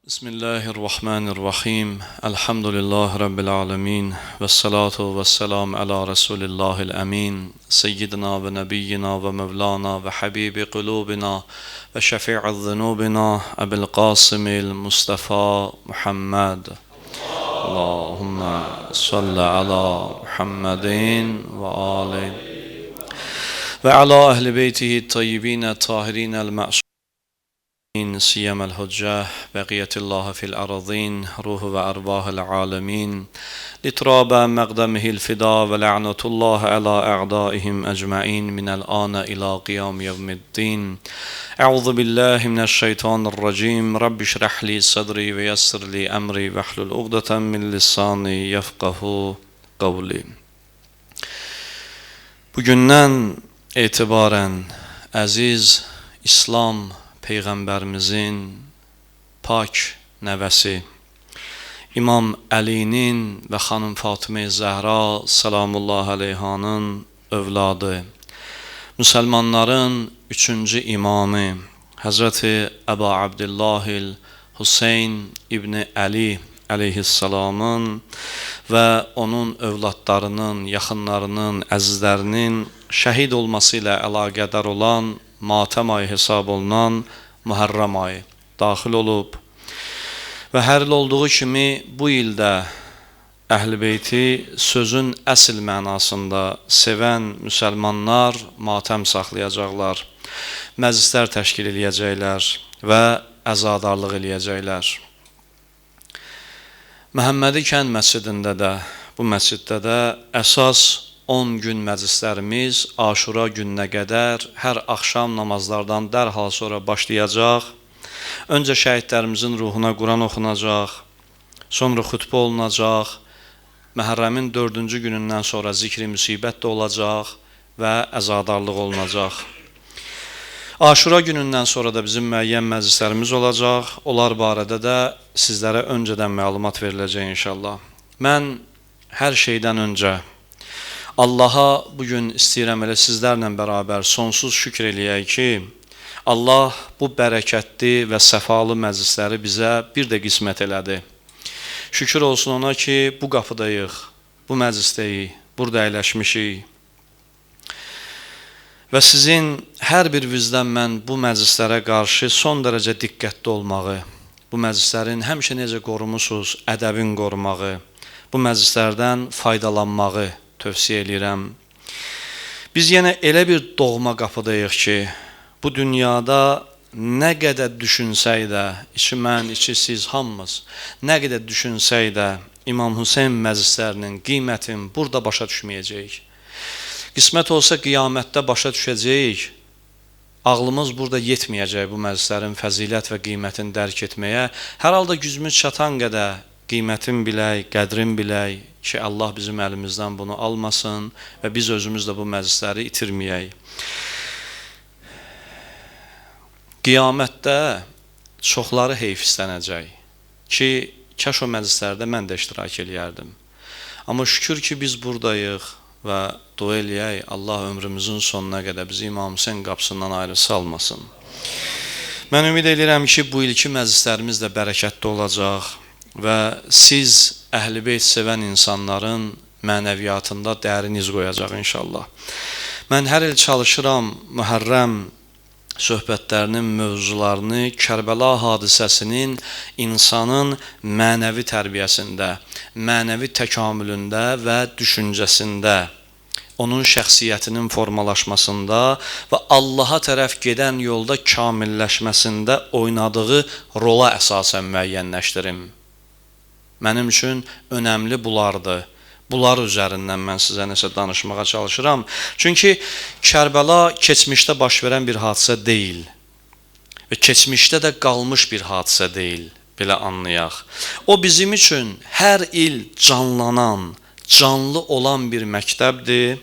Bismillahirrahmanirrahim. Elhamdülillahi Rabbil alemin. Və salatu və selam əla Resulillahil əmin. Seyyidina və nəbiyyina və mevlana və habibi qulubina və şəfi'i zunubina Əbil Qasimil Mustafa Muhammed. Allahümme salli ala Muhammedin və ali və ala ehli beytihi tayyibin tahirin el-mə'sumin سيما الحجة بقية الله في الأرضين روح وأرواح العالمين لتراب مقدمه الفداء ولعنة الله على أعدائهم أجمعين من الآن إلى قيام يوم الدين. أعوذ بالله من الشيطان الرجيم. رب اشرح لي صدري ويسر لي أمري واحلل عقدة من لساني يفقه قولي. Bugündən etibarən əziz İslam Peyğəmbərimizin pak nəvəsi İmam Əlinin və xanım Fatıma Zəhra salamullah əleyhanın övladı, müsəlmanların üçüncü imamı Həzrəti Əba Abdillahil Hüseyn İbni Əli əleyhissalamın və onun övladlarının, yaxınlarının, əzizlərinin şəhid olması ilə əlaqədar olan matəm ayı hesab olunan Muharram ayı daxil olub və hər il olduğu kimi bu ildə Əhl-i Beyti sözün əsl mənasında sevən müsəlmanlar matəm saxlayacaqlar, məclislər təşkil eləyəcəklər və əzadarlıq eləyəcəklər. Məhəmmədi kənd məscidində də, bu məsciddə də əsas 10 gün məclislərimiz Aşura gününə qədər hər axşam namazlardan dərhal sonra başlayacaq. Öncə şəhidlərimizin ruhuna Quran oxunacaq, sonra xütbə olunacaq, Məhərrəmin 4-cü günündən sonra zikri müsibət də olacaq və əzadarlıq olunacaq. Aşura günündən sonra da bizim müəyyən məclislərimiz olacaq. Onlar barədə də sizlərə öncədən məlumat veriləcək inşallah. Mən hər şeydən öncə Allaha bugün istəyirəm elə sizlərlə bərabər sonsuz şükür eləyək ki, Allah bu bərəkətli və səfalı məclisləri bizə bir də qismət elədi. Şükür olsun ona ki, bu qapıdayıq, bu məclisdəyik, burada əyləşmişik. Və sizin hər birinizdən mən bu məclislərə qarşı son dərəcə diqqətli olmağı, bu məclislərin həmişə necə qorumusunuz, ədəbin qorumağı, bu məclislərdən faydalanmağı tövsiyə eləyirəm. Biz yenə elə bir doğma qapıdayıq ki, bu dünyada nə qədər düşünsək də, içi mən, içi siz hamımız, nə qədər düşünsək də İmam Hüseyn məclislərinin qiymətini burada başa düşməyəcəyik. Qismət olsa qiyamətdə başa düşəcəyik, ağlımız burada yetməyəcək bu məclislərin fəzilət və qiymətini dərk etməyə. Hər halda gücümüz çatan qədər qiymətin bilək, qədrin bilək ki, Allah bizim əlimizdən bunu almasın və biz özümüz də bu məclisləri itirməyək. Qiyamətdə çoxları heyf istənəcək ki, kaş o məclislərdə mən də iştirak eləyərdim. Amma şükür ki, biz buradayıq və dua eləyək, Allah ömrümüzün sonuna qədər bizi İmam Hüseyn qapısından ayrı salmasın. Mən ümid edirəm ki, bu ilki məclislərimiz də bərəkətli olacaq və siz Əhl-i Beyt sevən insanların mənəviyyatında dərin iz qoyacaq inşallah. Mən hər il çalışıram Muharrəm söhbətlərinin mövzularını Kərbəla hadisəsinin insanın mənəvi tərbiyəsində, mənəvi təkamülündə və düşüncəsində, onun şəxsiyyətinin formalaşmasında və Allaha tərəf gedən yolda kamilləşməsində oynadığı rola əsasən müəyyənləşdirim. Mənim üçün önəmli bunlardır. Bunlar üzərindən mən sizə nəsə danışmağa çalışıram. Çünki Kərbəla keçmişdə baş verən bir hadisə deyil və keçmişdə də qalmış bir hadisə deyil, belə anlayaq. O bizim üçün hər il canlanan, canlı olan bir məktəbdir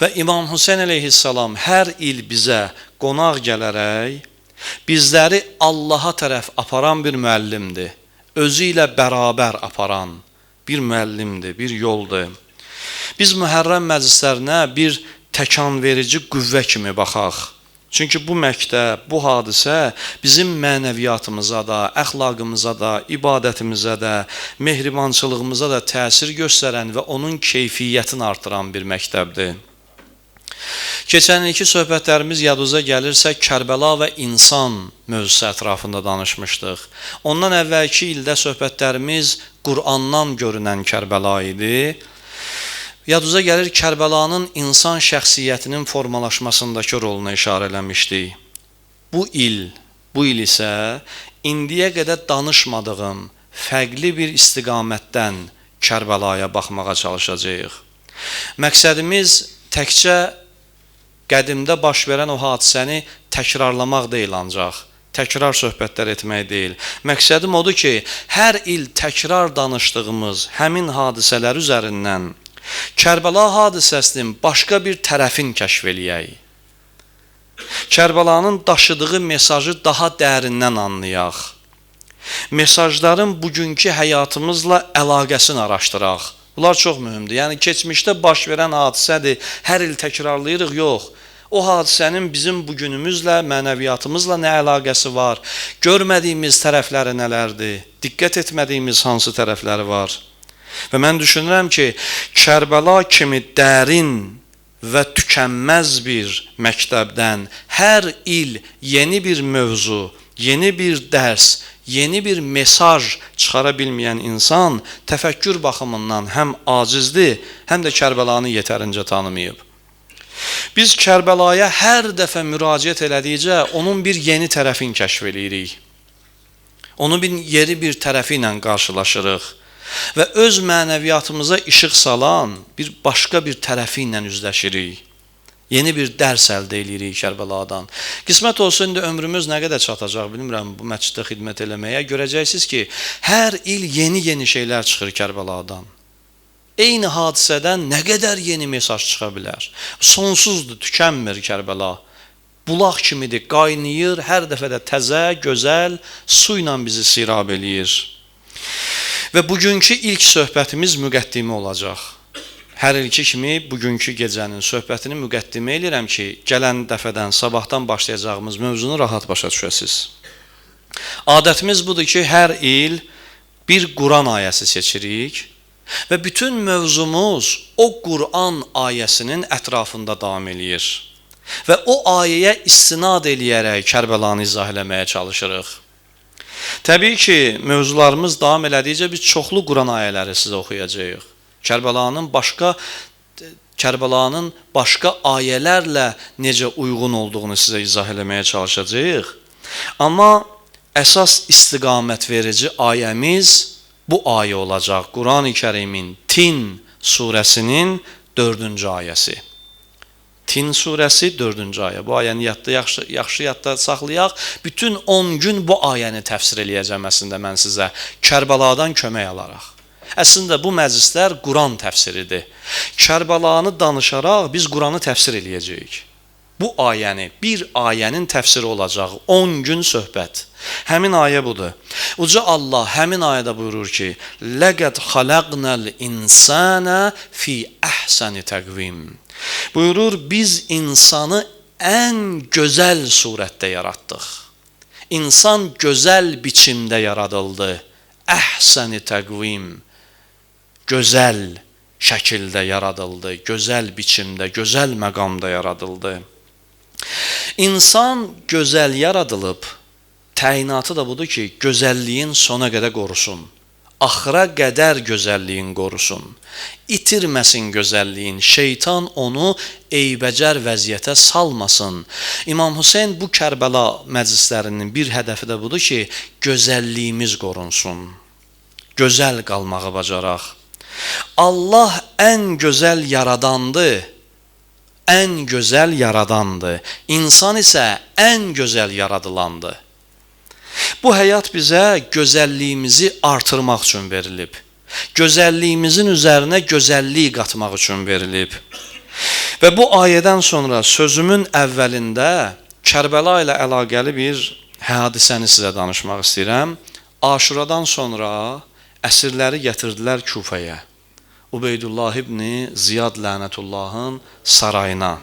və İmam Hüseyn əleyhissalam hər il bizə qonaq gələrək bizləri Allaha tərəf aparan bir müəllimdir. Özü ilə bərabər aparan bir müəllimdir, bir yoldur. Biz Muharrəm məclislərinə bir təkan verici qüvvə kimi baxaq. Çünki bu məktəb, bu hadisə bizim mənəviyyatımıza da, əxlaqımıza da, ibadətimizə də, mehribançılığımıza da təsir göstərən və onun keyfiyyətini artıran bir məktəbdir. Keçən ilki söhbətlərimiz yadınıza gəlirsə, Kərbəla və insan mövzusu ətrafında danışmışdıq. Ondan əvvəlki ildə söhbətlərimiz Qur'andan görünən Kərbəla idi. Yadınıza gəlir, Kərbəlanın insan şəxsiyyətinin formalaşmasındakı roluna işarə eləmişdik. Bu il isə indiyə qədər danışmadığım fərqli bir istiqamətdən Kərbəlaya baxmağa çalışacağıq. Məqsədimiz təkcə qədimdə baş verən o hadisəni təkrarlamaq deyil ancaq, təkrar söhbətlər etmək deyil. Məqsədim odur ki, hər il təkrar danışdığımız həmin hadisələr üzərindən Kərbəla hadisəsinin başqa bir tərəfini kəşf eləyək. Kərbəlanın daşıdığı mesajı daha dərindən anlayaq. Mesajların bugünkü həyatımızla əlaqəsini araşdıraq. Bunlar çox mühümdür. Yəni, keçmişdə baş verən hadisədir, hər il təkrarlayırıq, yox. O hadisənin bizim bugünümüzlə, mənəviyyatımızla nə əlaqəsi var? Görmədiyimiz tərəfləri nələrdir? Diqqət etmədiyimiz hansı tərəfləri var? Və mən düşünürəm ki, Kərbəla kimi dərin və tükənməz bir məktəbdən hər il yeni bir mövzu, yeni bir dərs, yeni bir mesaj çıxara bilməyən insan təfəkkür baxımından həm acizdir, həm də Kərbəlanı yetərincə tanımayıb. Biz Kərbəlaya hər dəfə müraciət elədikcə onun bir yeni tərəfini kəşf eləyirik. Onun bir yeri bir tərəfi ilə qarşılaşırıq və öz mənəviyyatımıza işıq salan bir başqa bir tərəfi ilə üzləşirik. Yeni bir dərs əldə eləyirik Kərbəladan. Qismət olsun, indi ömrümüz nə qədər çatacaq, bilmirəm, bu məsciddə xidmət eləməyə. Görəcəksiniz ki, hər il yeni-yeni şeylər çıxır Kərbəladan. Eyni hadisədən nə qədər yeni mesaj çıxa bilər? Sonsuzdur, tükənmir Kərbəla. Bulaq kimidir, qaynayır, hər dəfə də təzə, gözəl su ilə bizi sirab eləyir. Və bugünkü ilk söhbətimiz müqəddimə olacaq. Hər ilki kimi bugünkü gecənin söhbətini müqəddimə eləyirəm ki, gələn dəfədən, sabahdan başlayacağımız mövzunu rahat başa düşəsiniz. Adətimiz budur ki, hər il bir Quran ayəsi seçirik və bütün mövzumuz o Quran ayəsinin ətrafında davam eləyir. Və o ayəyə istinad eləyərək Kərbəlanı izah eləməyə çalışırıq. Təbii ki, mövzularımız davam elədikcə biz çoxlu Quran ayələri sizə oxuyacağıq. Kərbəlanın başqa ayələrlə necə uyğun olduğunu sizə izah eləməyə çalışacağıq. Amma əsas istiqamət verici ayəmiz bu ayə olacaq. Qurani Kərimin Tin surəsinin 4-cü ayəsi. Tin surəsi 4-cü ayə. Bu ayəni yadda, yaxşı yadda saxlayaq. Bütün 10 gün bu ayəni təfsir eləyəcəm əslində mən sizə Kərbəladan kömək alaraq. Əslində bu məclislər Quran təfsiridir. Kərbəlanı danışaraq biz Quranı təfsir eləyəcəyik. Bu ayəni, bir ayənin təfsiri olacaq 10 gün söhbət. Həmin ayə budur. Uca Allah həmin ayədə buyurur ki: "Ləqəd xalaqnal insana fi əhsəni təqvim." Buyurur, biz insanı ən gözəl surətdə yaratdıq. İnsan gözəl biçimdə yaradıldı. Əhsəni təqvim. Gözəl şəkildə yaradıldı, gözəl biçimdə, gözəl məqamda yaradıldı. İnsan gözəl yaradılıb, təyinatı da budur ki, gözəlliyin sona qədər qorusun. Axıra qədər gözəlliyin qorusun. İtirməsin gözəlliyin, şeytan onu eybəcər vəziyyətə salmasın. İmam Hüseyn bu Kərbəla məclislərinin bir hədəfi də budur ki, gözəlliyimiz qorunsun. Gözəl qalmağı bacaraq. Allah ən gözəl yaradandır. Ən gözəl yaradandır. İnsan isə ən gözəl yaradılandır. Bu həyat bizə gözəlliyimizi artırmaq üçün verilib. Gözəlliyimizin üzərinə gözəllik qatmaq üçün verilib. Və bu ayədən sonra sözümün əvvəlində Kərbəla ilə əlaqəli bir hadisəni sizə danışmaq istəyirəm. Aşuradan sonra əsirləri gətirdilər Kufəyə. Ubeydullah ibni Ziyad lənətullahın sarayına.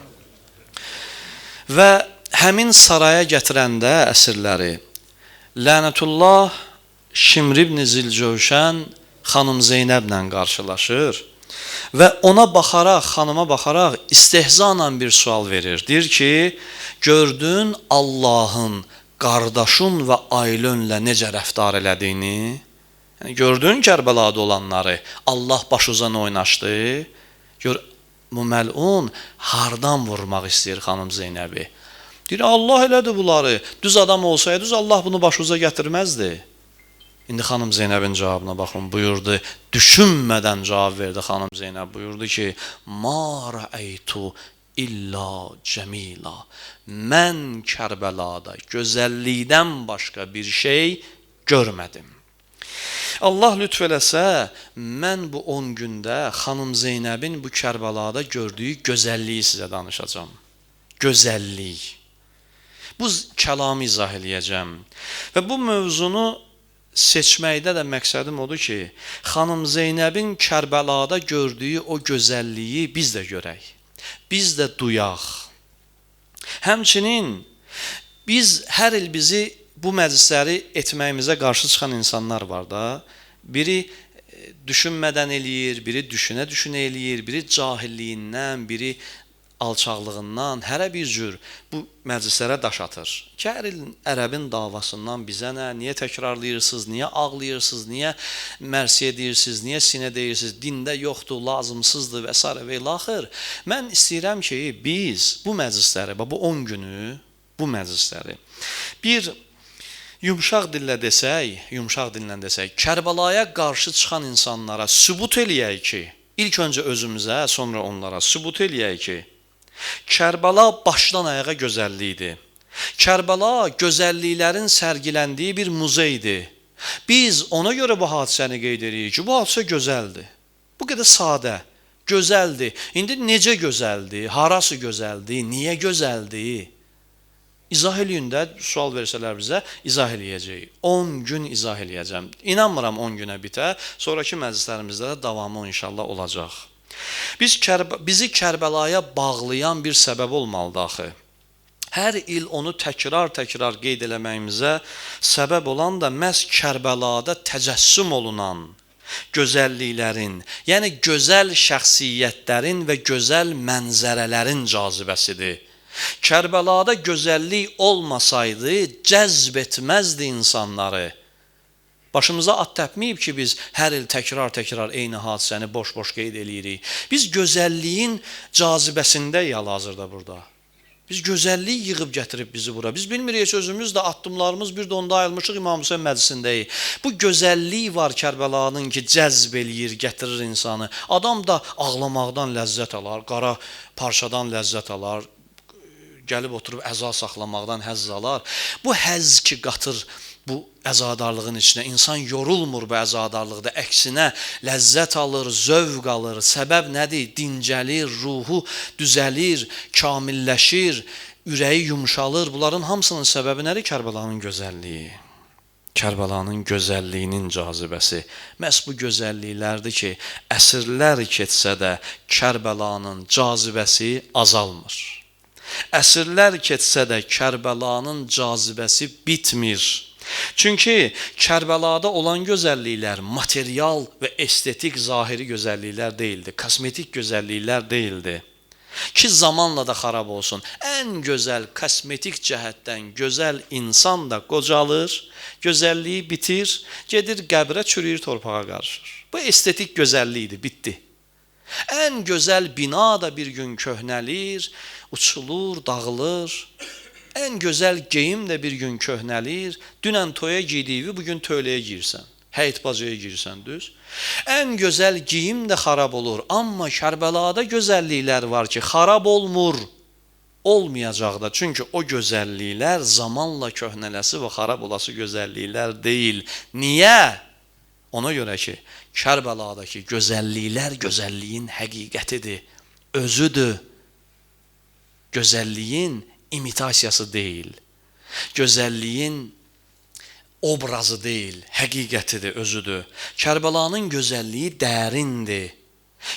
Və həmin saraya gətirəndə əsirləri lənətullah Şimr ibn Zilcövşən xanım Zeynəblə qarşılaşır və ona baxaraq, xanıma baxaraq istehzanla bir sual verir. Deyir ki, gördün Allahın qardaşın və ailənlə necə rəftar elədiyini? Yəni, gördün Kərbəlada olanları, Allah başuza nə oynaşdı? Gör, bu məlun hardan vurmaq istəyir xanım Zeynəbi? Deyir, Allah elədi bunları. Düz adam olsaydı, düz Allah bunu başuza gətirməzdi. İndi xanım Zeynəbin cavabına baxın, buyurdu, düşünmədən cavab verdi xanım Zeynəb, buyurdu ki, ma rəeytu illa cəmila. Mən Kərbəlada gözəllikdən başqa bir şey görmədim. Allah lütf eləsə, mən bu 10 gündə xanım Zeynəbin bu Kərbəlada gördüyü gözəlliyi sizə danışacağam. Gözəllik. Bu kəlamı izah eləyəcəm. Və bu mövzunu seçməkdə də məqsədim odur ki, xanım Zeynəbin Kərbəlada gördüyü o gözəlliyi biz də görək, biz də duyaq. Həmçinin biz hər il bizi bu məclisləri etməyimizə qarşı çıxan insanlar var da. Biri düşünmədən eləyir, biri düşünə-düşünə eləyir, biri cahilliyindən, biri alçaqlığından, hərə bir cür bu məclislərə daş atır. Ki, hər il ərəbin davasından bizə nə, niyə təkrarlayırsınız, niyə ağlayırsınız, niyə mərsiyə deyirsiniz, niyə sinə deyirsiniz, dində yoxdur, lazımsızdır və s. və ilaxır. Mən istəyirəm ki, biz bu məclisləri, bu 10 günü, bu məclisləri bir yumşaq dillə desək, Kərbəlaya qarşı çıxan insanlara sübut eləyək ki, ilk öncə özümüzə, sonra onlara sübut eləyək ki, Kərbəla başdan ayağa gözəllikdir. Kərbəla gözəlliklərin sərgiləndiyi bir muzeydir. Biz ona görə bu hadisəni qeyd edirik ki, bu hadisə gözəldir. Bu qədər sadə, gözəldir. İndi necə gözəldir, harası gözəldir, niyə gözəldir? İzah eləyin də, sual versələr bizə, izah eləyəcəyik. 10 gün izah eləyəcəm. İnanmıram 10 günə bitə, sonraki məclislərimizdə də davamı inşallah olacaq. Bizi Kərbəlaya bağlayan bir səbəb olmalıdır axı. Hər il onu təkrar-təkrar qeyd eləməyimizə səbəb olan da məhz Kərbəlada təcəssüm olunan gözəlliklərin, yəni gözəl şəxsiyyətlərin və gözəl mənzərələrin cazibəsidir. Kərbəlada gözəllik olmasaydı, cəzb etməzdi insanları. Başımıza at təpməyib ki, biz hər il təkrar-təkrar eyni hadisəni boş-boş qeyd eləyirik. Biz gözəlliyin cazibəsindəyik hal-hazırda burada. Biz gözəllik yığıb gətirib bizi bura. Biz bilmirik ki, özümüz də addımlarımız bir də onda ayılmışıq İmam Hüseyn məclisindəyik. Bu gözəllik var Kərbəlanın ki, cəzb eləyir, gətirir insanı. Adam da ağlamaqdan ləzzət alar, qara parçadan ləzzət alar, gəlib oturub əza saxlamaqdan həzz alar. Bu həzz ki, qatır bu əzadarlığın içinə. İnsan yorulmur bu əzadarlıqda, əksinə ləzzət alır, zövq alır. Səbəb nədir? Dincəlir, ruhu düzəlir, kamilləşir, ürəyi yumşalır. Bunların hamısının səbəbi nədir? Kərbəlanın gözəlliyi. Kərbəlanın gözəlliyinin cazibəsi. Məhz bu gözəlliklərdir ki, əsrlər keçsə də Kərbəlanın cazibəsi azalmır. Əsrlər keçsə də Kərbəlanın cazibəsi bitmir. Çünki Kərbəlada olan gözəlliklər material və estetik zahiri gözəlliklər deyildi, kosmetik gözəlliklər deyildi. Ki zamanla da xarab olsun. Ən gözəl kosmetik cəhətdən gözəl insan da qocalır, gözəlliyi bitir, gedir qəbrə çürüyür, torpağa qarışır. Bu estetik gözəllikdir, bitdi. Ən gözəl bina da bir gün köhnəlir, uçulur, dağılır. Ən gözəl geyim də bir gün köhnəlir. Dünən toya giydiyi bugün tövləyə giyirsən. Həyət bacaya girsən, düz. Ən gözəl geyim də xarab olur. Amma Kərbəlada gözəlliklər var ki, xarab olmur. Olmayacaq da. Çünki o gözəlliklər zamanla köhnələsi və xarab olası gözəlliklər deyil. Niyə? Ona görə ki, Kərbəladakı gözəlliklər gözəlliyin həqiqətidir, özüdür. Gözəlliyin imitasiyası deyil. Gözəlliyin obrazı deyil, həqiqətidir, özüdür. Kərbəlanın gözəlliyi dərindir.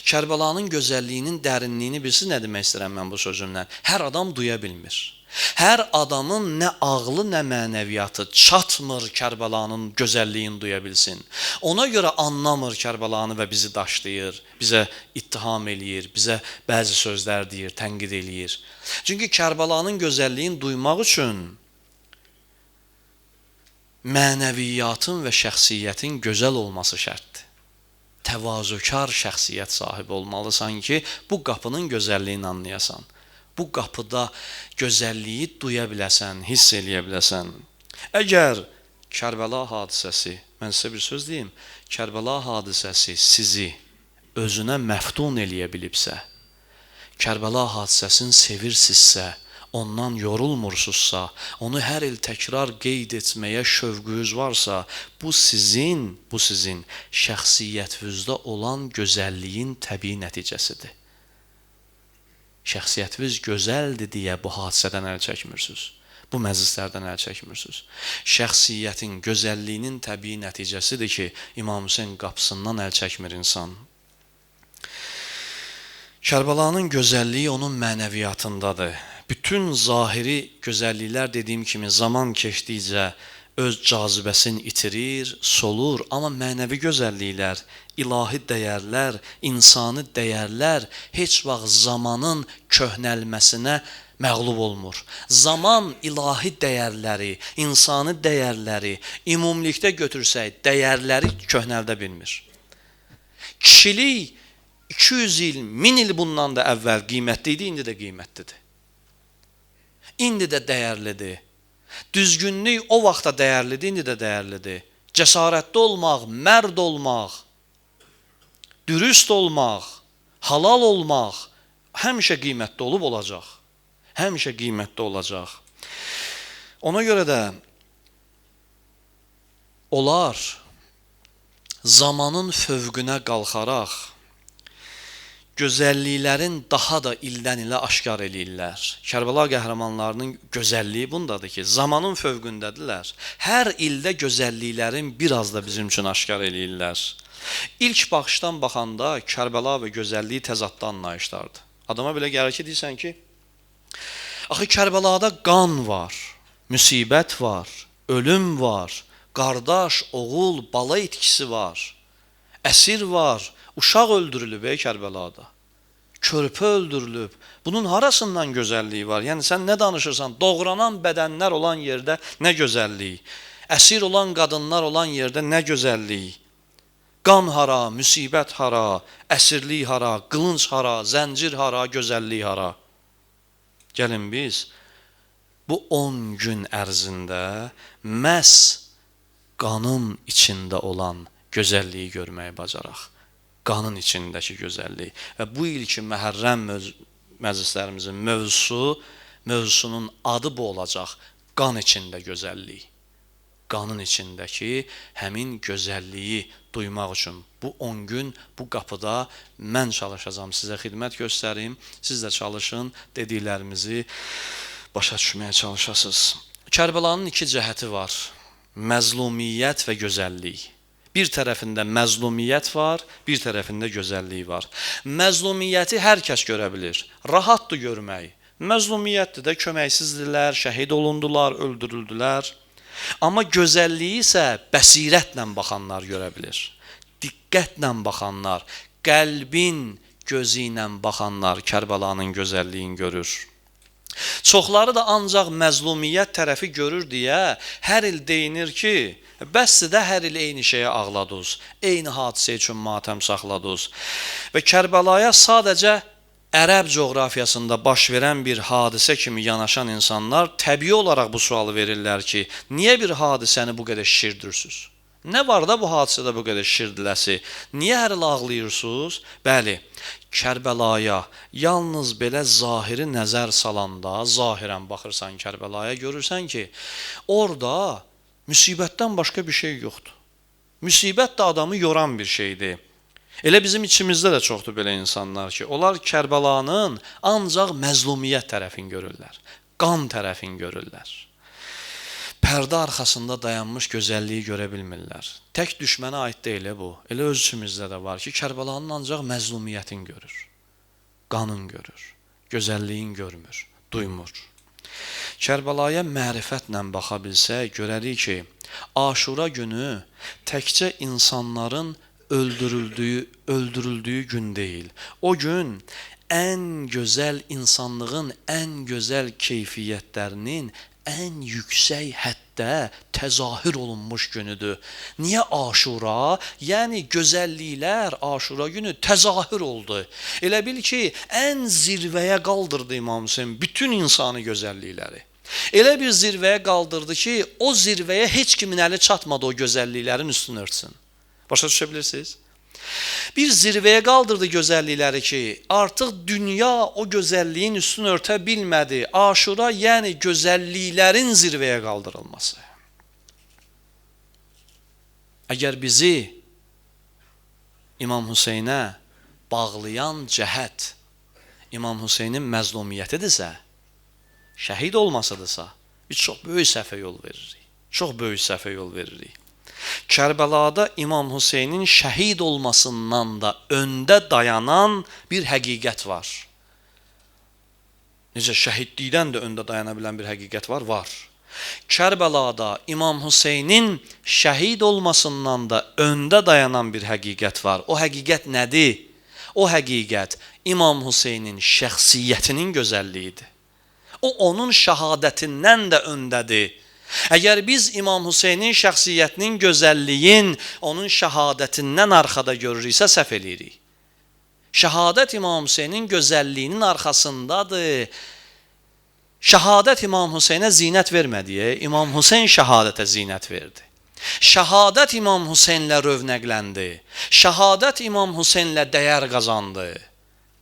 Kərbəlanın gözəlliyinin dərinliyini bilsin, nə demək istəyirəm mən bu sözümlə? Hər adam duya bilmir. Hər adamın nə ağlı, nə mənəviyyatı çatmır Kərbəlanın gözəlliyini duya bilsin. Ona görə anlamır Kərbəlanı və bizi daşlayır, bizə ittiham eləyir, bizə bəzi sözlər deyir, tənqid eləyir. Çünki Kərbəlanın gözəlliyini duymaq üçün mənəviyyatın və şəxsiyyətin gözəl olması şərtdir. Təvazökar şəxsiyyət sahibi olmalısan ki, bu qapının gözəlliyini anlayasan. Bu qapıda gözəlliyi duya biləsən, hiss eləyə biləsən. Əgər Kərbəla hadisəsi, mən sizə bir söz deyim, Kərbəla hadisəsi sizi özünə məftun eləyə bilibsə, Kərbəla hadisəsini sevirsinizsə, ondan yorulmursunuzsa, onu hər il təkrar qeyd etməyə şövqünüz varsa, bu sizin şəxsiyyətinizdə olan gözəlliyin təbii nəticəsidir. Şəxsiyyətiniz gözəldir deyə bu hadisədən əl çəkmirsiniz. Bu məclislərdən əl çəkmirsiniz. Şəxsiyyətin, gözəlliyinin təbii nəticəsidir ki, İmam Hüseyn qapısından əl çəkmir insan. Kərbəlanın gözəlliyi onun mənəviyyatındadır. Bütün zahiri gözəlliklər dediyim kimi zaman keçdikcə öz cazibəsini itirir, solur, amma mənəvi gözəlliklər, ilahi dəyərlər, insani dəyərlər heç vaxt zamanın köhnəlməsinə məğlub olmur. Zaman ilahi dəyərləri, insani dəyərləri ümumilikdə götürsək, dəyərləri köhnəldə bilmir. Kişilik 200 il, 1000 il bundan da əvvəl qiymətli idi, indi də qiymətlidir. İndi də dəyərlidir. Düzgünlük o vaxtda dəyərlidir, indi də dəyərlidir. Cəsarətli olmaq, mərd olmaq, dürüst olmaq, halal olmaq həmişə qiymətli olub olacaq. Həmişə qiymətli olacaq. Ona görə də onlar zamanın fövqünə qalxaraq gözəlliklərin daha da ildən ilə aşkar eləyirlər. Kərbəla qəhrəmanlarının gözəlliyi bundadır ki, zamanın fövqündədirlər. Hər ildə gözəlliklərin biraz da bizim üçün aşkar eləyirlər. İlk baxışdan baxanda Kərbəla və gözəlliyi təzadda anlayışlardır. Adama belə gəlir ki, deyirsən ki, axı Kərbəlada qan var, müsibət var, ölüm var, qardaş, oğul, bala itkisi var, əsir var, uşaq öldürülüb ey Kərbəlada, körpə öldürülüb. Bunun harasından gözəlliyi var? Yəni sən nə danışırsan? Doğranan bədənlər olan yerdə nə gözəllik? Əsir olan qadınlar olan yerdə nə gözəllik? Qan hara, müsibət hara, əsirlik hara, qılınc hara, zəncir hara, gözəllik hara? Gəlin biz bu 10 gün ərzində məhz qanın içində olan gözəlliyi görməyi bacaraq. Qanın içindəki gözəllik. Və bu ilki Məhərrəm məclislərimizin mövzusunun adı bu olacaq. Qan içində gözəllik. Qanın içindəki həmin gözəlliyi duymaq üçün bu 10 gün bu qapıda mən çalışacağam, sizə xidmət göstərim, siz də çalışın, dediklərimizi başa düşməyə çalışasınız. Kərbəlanın iki cəhəti var. Məzlumiyyət və gözəllik. Bir tərəfində məzlumiyyət var, bir tərəfində gözəllik var. Məzlumiyyəti hər kəs görə bilir. Rahatdır görmək. Məzlumiyyətdir də, köməksizdirlər, şəhid olundular, öldürüldülər. Amma gözəlliyi isə bəsirətlə baxanlar görə bilir. Diqqətlə baxanlar, qəlbin gözü ilə baxanlar Kərbəlanın gözəlliyini görür. Çoxları da ancaq məzlumiyyət tərəfi görür deyə hər il deyinir ki, bəsdir də hər il eyni şeyə ağladınız, eyni hadisə üçün matəm saxladınız. Və Kərbəlaya sadəcə ərəb coğrafiyasında baş verən bir hadisə kimi yanaşan insanlar təbii olaraq bu sualı verirlər ki, niyə bir hadisəni bu qədər şişirdirsiniz? Nə var da bu hadisədə bu qədər şişirdiləsi? Niyə hər il ağlayırsınız? Bəli, Kərbəlaya yalnız belə zahiri nəzər salanda, zahirən baxırsan Kərbəlaya, görürsən ki, orada müsibətdən başqa bir şey yoxdur. Müsibət də adamı yoran bir şeydir. Elə bizim içimizdə də çoxdur belə insanlar ki, onlar Kərbəlanın ancaq məzlumiyyət tərəfini görürlər, qan tərəfini görürlər. Pərdə arxasında dayanmış gözəlliyi görə bilmirlər. Tək düşmənə aid deyil bu. Elə öz içimizdə də var ki, Kərbəlanın ancaq məzlumiyyətini görür, qanın görür, gözəlliyin görmür, duymur. Kərbəlaya mərifətlə baxa bilsək, görərik ki, Aşura günü təkcə insanların öldürüldüyü gün deyil. O gün ən gözəl insanlığın ən gözəl keyfiyyətlərinin ən yüksək həddə təzahür olunmuş günüdür. Niyə Aşura? Yəni gözəlliklər Aşura günü təzahür oldu. Elə bil ki, ən zirvəyə qaldırdı İmam Hüseyn bütün insanı gözəllikləri. Elə bir zirvəyə qaldırdı ki, o zirvəyə heç kimin əli çatmadı o gözəlliklərin üstünü örtsün. Başa düşə bilirsiniz? Bir zirvəyə qaldırdı gözəllikləri ki, artıq dünya o gözəlliyin üstünü örtə bilmədi. Aşura, yəni gözəlliklərin zirvəyə qaldırılması. Əgər bizi İmam Hüseynə bağlayan cəhət İmam Hüseynin məzlumiyyətidirsə, şəhid olmasıdırsa, biz çox böyük səhvə yol veririk. Çox böyük səhvə yol veririk. Kərbəlada İmam Hüseynin şəhid olmasından da öndə dayanan bir həqiqət var. Necə şəhidlikdən də öndə dayana bilən bir həqiqət var? Var. Kərbəlada İmam Hüseynin şəhid olmasından da öndə dayanan bir həqiqət var. O həqiqət nədir? O həqiqət İmam Hüseynin şəxsiyyətinin gözəlliyidir. O, onun şəhadətindən də öndədir. Əgər biz İmam Hüseynin şəxsiyyətinin gözəlliyin onun şəhadətindən arxada görürüksə, səhv eləyirik. Şəhadət İmam Hüseynin gözəlliyinin arxasındadır. Şəhadət İmam Hüseynə zinət vermədi, İmam Hüseyn şəhadətə zinət verdi. Şəhadət İmam Hüseynlə rövnəqləndi. Şəhadət İmam Hüseynlə dəyər qazandı.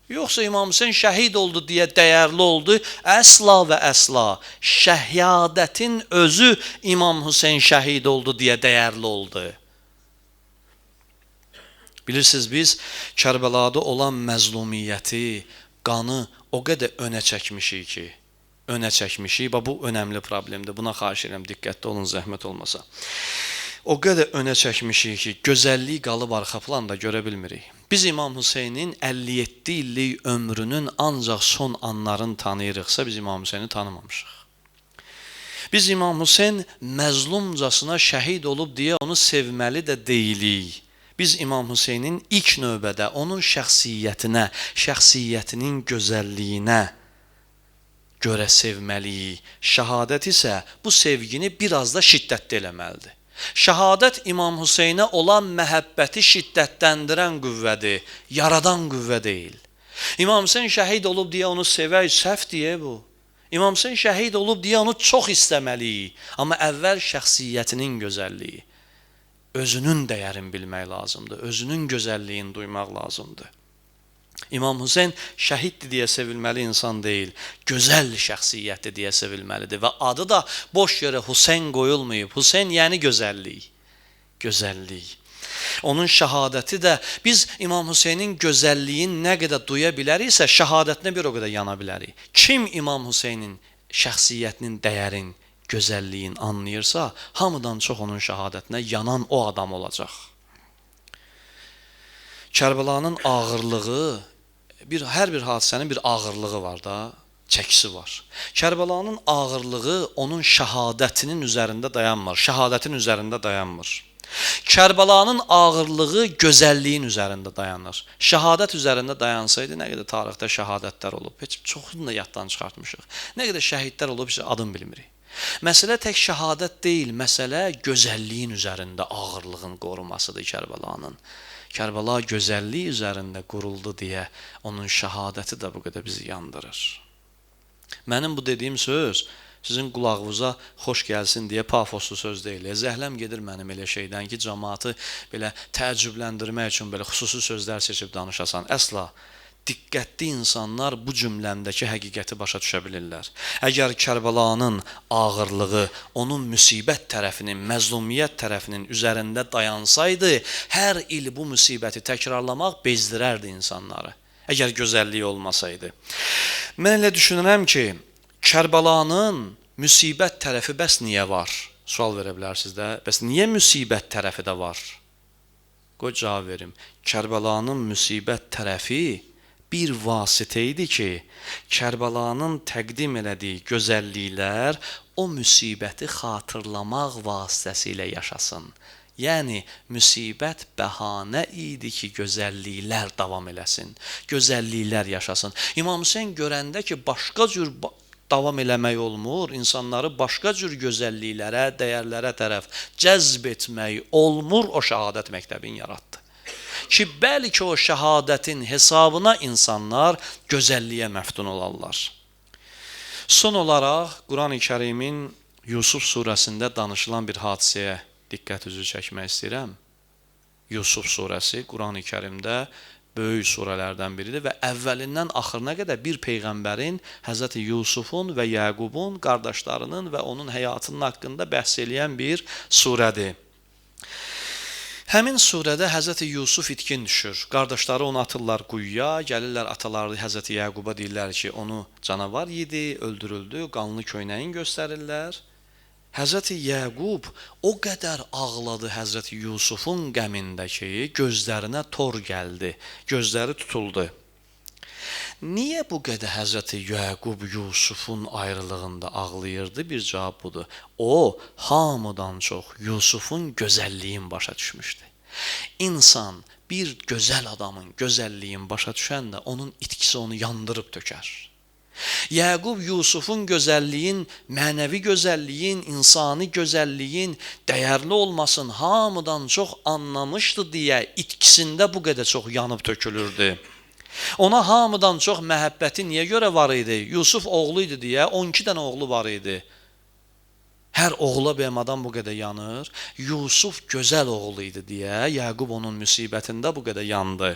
Yoxsa İmam Hüseyn şəhid oldu deyə dəyərli oldu? Əsla və əsla. Şəhadətin özü İmam Hüseyn şəhid oldu deyə dəyərli oldu. Bilirsiniz, biz Kərbəlada olan məzlumiyyəti, qanı o qədər önə çəkmişik ki, önə çəkmişik. Bax, bu önəmli problemdir. Buna xahiş edirəm, diqqətli olun, zəhmət olmasa. O qədər önə çəkmişik ki, gözəllik qalıb arxa planda görə bilmirik. Biz İmam Hüseynin 57 illik ömrünün ancaq son anlarını tanıyırıqsa, biz İmam Hüseyni tanımamışıq. Biz İmam Hüseyn məzlumcasına şəhid olub deyə onu sevməli də deyilik. Biz İmam Hüseynin ilk növbədə onun şəxsiyyətinə, şəxsiyyətinin gözəlliyinə görə sevməliyik. Şəhadət isə bu sevgini biraz da şiddətli eləməlidir. Şəhadət İmam Hüseynə olan məhəbbəti şiddətləndirən qüvvədir, yaradan qüvvə deyil. İmam Hüseyn şəhid olub deyə onu sevək, səhv deyə bu. İmam Hüseyn şəhid olub deyə onu çox istəməliyik. Amma əvvəl şəxsiyyətinin gözəlliyi, özünün dəyərini bilmək lazımdır, özünün gözəlliyini duymaq lazımdır. İmam Hüseyn şəhiddir deyə sevilməli insan deyil, gözəl şəxsiyyətdir deyə sevilməlidir və adı da boş yerə Hüseyn qoyulmayıb. Hüseyn yəni gözəllik, gözəllik. Onun şəhadəti də, biz İmam Hüseynin gözəlliyini nə qədər duya biləriksə, şəhadətinə bir o qədər yana bilərik. Kim İmam Hüseynin şəxsiyyətinin dəyərin, gözəlliyin anlayırsa, hamıdan çox onun şəhadətinə yanan o adam olacaq. Kərbəlanın ağırlığı, hər bir hadisənin bir ağırlığı var da, çəkisi var. Kərbəlanın ağırlığı onun şəhadətinin üzərində dayanmır, şəhadətin üzərində dayanmır. Kərbəlanın ağırlığı gözəlliyin üzərində dayanır. Şəhadət üzərində dayansaydı, nə qədər tarixdə şəhadətlər olub, heç çoxunu da yaddan çıxartmışıq. Nə qədər şəhidlər olub, heç adını bilmirik. Məsələ tək şəhadət deyil, məsələ gözəlliyin üzərində ağırlığın qorumasıdır Kərbəlanın. Kərbəla gözəlliyi üzərində quruldu deyə onun şəhadəti də bu qədər bizi yandırır. Mənim bu dediyim söz sizin qulağınıza xoş gəlsin deyə pafoslu söz deyil. Zəhləm gedir mənim elə şeydən ki, cəmaatı belə təəccübləndirmək üçün belə xüsusi sözlər seçib danışasan. Əsla diqqətli insanlar bu cümləmdəki həqiqəti başa düşə bilirlər. Əgər Kərbəlanın ağırlığı onun müsibət tərəfinin, məzlumiyyət tərəfinin üzərində dayansaydı, hər il bu müsibəti təkrarlamaq bezdirərdi insanları. Əgər gözəlliyi olmasaydı. Mən elə düşünürəm ki, Kərbəlanın müsibət tərəfi bəs niyə var? Sual verə bilərsiniz də. Bəs niyə müsibət tərəfi də var? Qoy cavab verim. Kərbəlanın müsibət tərəfi bir vasitə idi ki, Kərbəlanın təqdim elədiyi gözəlliklər o müsibəti xatırlamaq vasitəsilə yaşasın. Yəni, müsibət bəhanə idi ki, gözəlliklər davam eləsin, gözəlliklər yaşasın. İmam Hüseyn görəndə ki, başqa cür davam eləmək olmur, insanları başqa cür gözəlliklərə, dəyərlərə tərəf cəzb etmək olmur, o şəhadət məktəbini yaratdı. Ki, bəlkə o şəhadətin hesabına insanlar gözəlliyə məftun olarlar. Son olaraq, Quran-ı Kərimin Yusuf surəsində danışılan bir hadisəyə diqqət üzü çəkmək istəyirəm. Yusuf surəsi Quran-ı Kərimdə böyük surələrdən biridir və əvvəlindən axırına qədər bir peyğəmbərin, Həzrəti Yusufun və Yəqubun qardaşlarının və onun həyatının haqqında bəhs eləyən bir surədir. Həmin surədə Həzrəti Yusuf itkin düşür. Qardaşları onu atırlar quyuya, gəlirlər ataları Həzrəti Yəquba deyirlər ki, onu canavar yedi, öldürüldü, qanlı köynəyin göstərirlər. Həzrəti Yəqub o qədər ağladı Həzrəti Yusufun qəmində ki, gözlərinə tor gəldi, gözləri tutuldu. Niyə bu qədər Həzrəti Yəqub Yusufun ayrılığında ağlayırdı? Bir cavab budur. O, hamıdan çox Yusufun gözəlliyin başa düşmüşdü. İnsan bir gözəl adamın gözəlliyin başa düşəndə onun itkisi onu yandırıb tökər. Yəqub Yusufun gözəlliyin, mənəvi gözəlliyin, insani gözəlliyin dəyərli olmasın hamıdan çox anlamışdı deyə itkisində bu qədər çox yanıb tökülürdü. Ona hamıdan çox məhəbbəti niyə görə var idi? Yusuf oğlu idi deyə 12 dənə oğlu var idi. Hər oğula bəyəm adam bu qədər yanır. Yusuf gözəl oğlu idi deyə Yəqub onun müsibətində bu qədər yandı.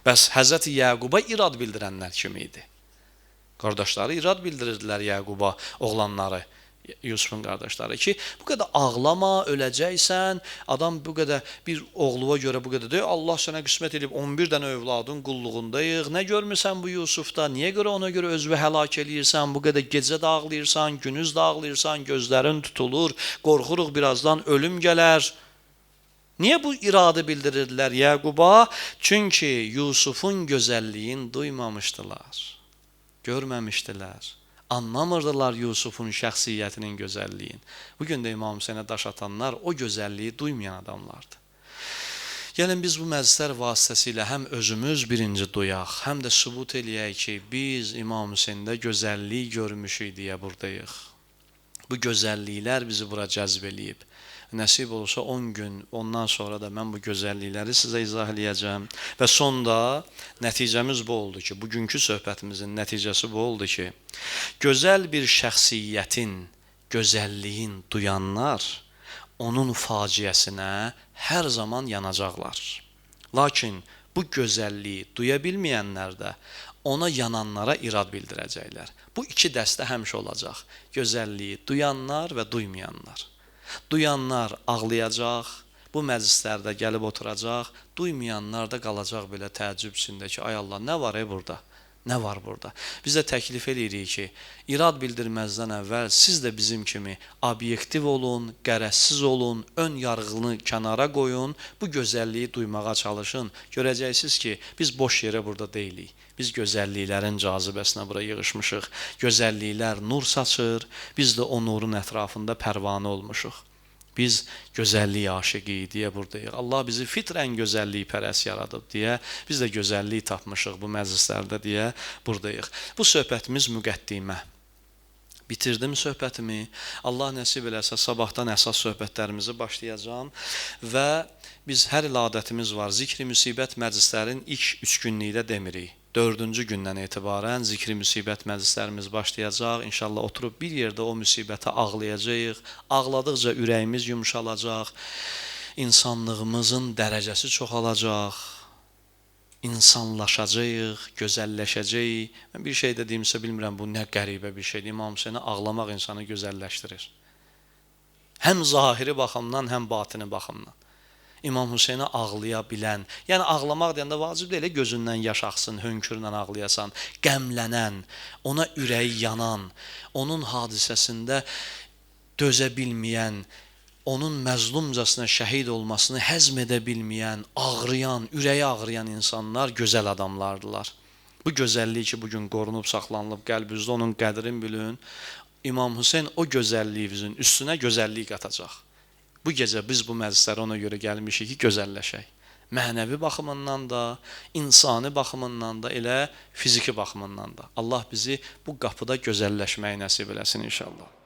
Bəs Həzrəti Yəquba irad bildirənlər kim idi? Qardaşları irad bildirirdilər Yəquba, oğlanları, Yusufun qardaşları ki, bu qədər ağlama, öləcəksən, adam bu qədər bir oğluva görə bu qədər deyir, Allah sənə qismət edib 11 dənə övladın qulluğundayıq, nə görmürsən bu Yusufda, niyə görə ona görə özünü həlak eləyirsən, bu qədər gecə də ağlayırsan, gündüz də ağlayırsan, gözlərin tutulur, qorxuruq birazdan ölüm gələr. Niyə bu iradı bildirirdilər Yəquba? Çünki Yusufun gözəlliyini duymamışdılar, görməmişdilər. Anlamırdılar Yusufun şəxsiyyətinin gözəlliyini. Bugün də İmam Hüseynə daş atanlar o gözəlliyi duymayan adamlardır. Gəlin biz bu məclislər vasitəsilə həm özümüz birinci duyaq, həm də sübut eləyək ki, biz İmam Hüseyndə gözəllik görmüşük deyə buradayıq. Bu gözəlliklər bizi bura cəzb eləyib. Nəsib olsa 10 gün, ondan sonra da mən bu gözəllikləri sizə izah eləyəcəm. Və sonda nəticəmiz bu oldu ki, bugünkü söhbətimizin nəticəsi bu oldu ki, gözəl bir şəxsiyyətin, gözəlliyin duyanlar onun faciəsinə hər zaman yanacaqlar. Lakin bu gözəlliyi duya bilməyənlər də ona yananlara irad bildirəcəklər. Bu iki dəstə həmişə olacaq. Gözəlliyi duyanlar və duymayanlar. Duyanlar ağlayacaq, bu məclislərdə gəlib oturacaq, duymayanlar da qalacaq belə təəccüb içində ki, ay Allah, nə var burada? Nə var burada? Biz də təklif eləyirik ki, irad bildirməzdən əvvəl siz də bizim kimi obyektiv olun, qərəzsiz olun, ön yarğını kənara qoyun, bu gözəlliyi duymağa çalışın. Görəcəksiniz ki, biz boş yerə burada deyilik. Biz gözəlliklərin cazibəsinə bura yığışmışıq. Gözəlliklər nur saçır, biz də o nurun ətrafında pərvanə olmuşuq. Biz gözəllik aşiqiyik deyə buradayıq. Allah bizi fitrən gözəllik pərəst yaradıb deyə biz də gözəllik tapmışıq bu məclislərdə deyə buradayıq. Bu söhbətimiz müqəddimə. Bitirdim söhbətimi. Allah nəsib eləsə sabahdan əsas söhbətlərimizi başlayacağam və biz hər il adətimiz var. Zikri müsibət məclislərin ilk 3 günlükdə demirik. 4-cü gündən etibarən zikri müsibət məclislərimiz başlayacaq. İnşallah oturub bir yerdə o müsibətə ağlayacağıq. Ağladıqca ürəyimiz yumşalacaq. İnsanlığımızın dərəcəsi çoxalacaq. İnsanlaşacağıq, gözəlləşəcəyik. Mən bir şey də deyimsə bilmirəm, bu nə qəribə bir şeydir. İmam Hüseynə ağlamaq insanı gözəlləşdirir. Həm zahiri baxımdan, həm batini baxımdan. İmam Hüseynə ağlaya bilən, yəni ağlamaq deyəndə vacib deyil, gözündən yaş axsın, hönkürlə ağlayasan, qəmlənən, ona ürəyi yanan, onun hadisəsində dözə bilməyən, onun məzlumcasına şəhid olmasını həzm edə bilməyən, ağrıyan, ürəyi ağrıyan insanlar gözəl adamlardılar. Bu gözəllik ki, bugün qorunub, saxlanılıb qəlbinizdə, onun qədrini bilin. İmam Hüseyn o gözəlliyimizin üstünə gözəllik qatacaq. Bu gecə biz bu məclislərə ona görə gəlmişik ki, gözəlləşək. Mənəvi baxımından da, insani baxımından da, elə fiziki baxımından da. Allah bizi bu qapıda gözəlləşməyi nəsib eləsin inşallah.